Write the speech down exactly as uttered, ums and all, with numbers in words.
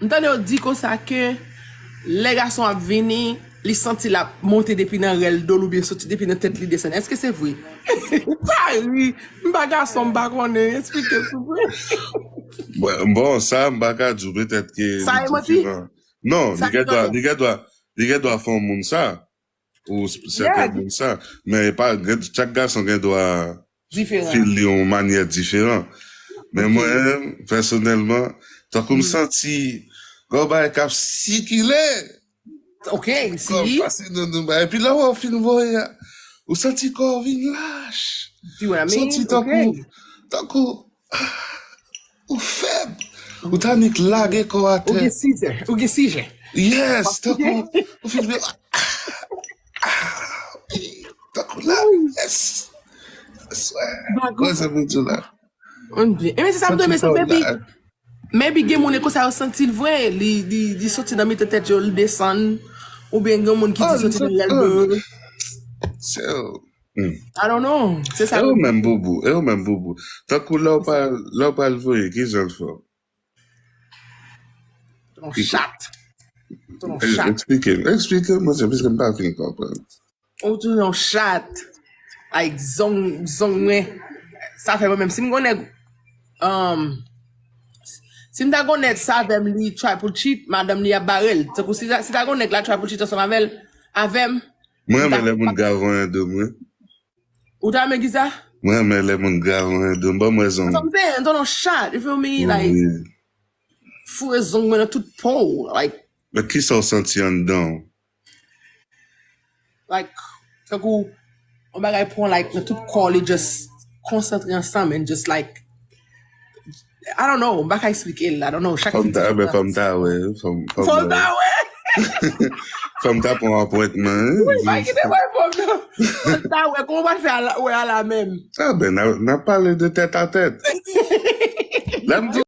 M tande yo di konsa ke lè gason ap vini, li santi l ap monte depi nan rèl do l oubyen soti depi nan tèt li desann. Èske se vre? Pa ri. M pa gason, m pa konnen. Eksplike, souple. Bon, bon, sa, m pa ka di w, petèt ke li diferan. Non, li gen dwa, li gen dwa, li gen dwa fè yon moun sa. Ou sèten moun sa. Men e pa, chak gason gen dwa fil li yon manyè diferan. Men mwen, pèsonèlman, tankou m santi gwo bagay k ap sikile. Ok, si. Pase nan nou bagay. Epi lè w fin voye a, ou santi kò w vin lach. Ou santi tankou, tankou, ou fèb. Ou ta nik lage kò atè. Ou gen sijè. Ou gen sijè. Yes, tankou, ou fin vin, tankou la, yes. Aswè. Mwen se moun di la. Mwen byen. E men se sa m te renmen, se maybe, maybe gen moun e konsa yo santi l vre, li, li, li soti nan mitan tèt yo, li desann, oubyen gen moun ki di soti nan rèl do. I don't know. Se sa. E ou menm, Boubou, e ou menm, Boubou. Tankou lè w pral, lè w pral voye, ki jan l fè w? Yon chat. Yon chat. Eksplike m, eksplike m, monchè, piske m pa fin konprann. Ou tounen yon chat. Like, zong, zong mwen. Sa fè mwen menm. Si m gon nèg, um, si m ta gon nèg sa avè m, li try pou cheat, madanm li ap bare l. Tankou si ta, si ta gon nèg la try pou cheat ansanm avè l, avè m. Mwen renmen lè moun grav anyen do m, wi. Ou ta renmen kisa? Mwen renmen lè moun grav anyen do m. Ban mwen zong. Sa m fè, m tounen yon chat, you feel me? Like, foure zong mwen nan tout po w, like. Men kisa w santi anndan w? Like, tankou, yon bagay pran, like, nan tout kò li, just konsantre ansanm and just, like, I don't know, m pa ka eksplike l, I don't know, chak fi diferan. Fò m ta wè, fò m ta wè. Fò m ta wè. Fò m ta pran apwentman. Wi, pa kite mwen fò m ta wè, kòman w pral fè wè a la menm? A ben, n a pale de tèt a tèt. Lè m di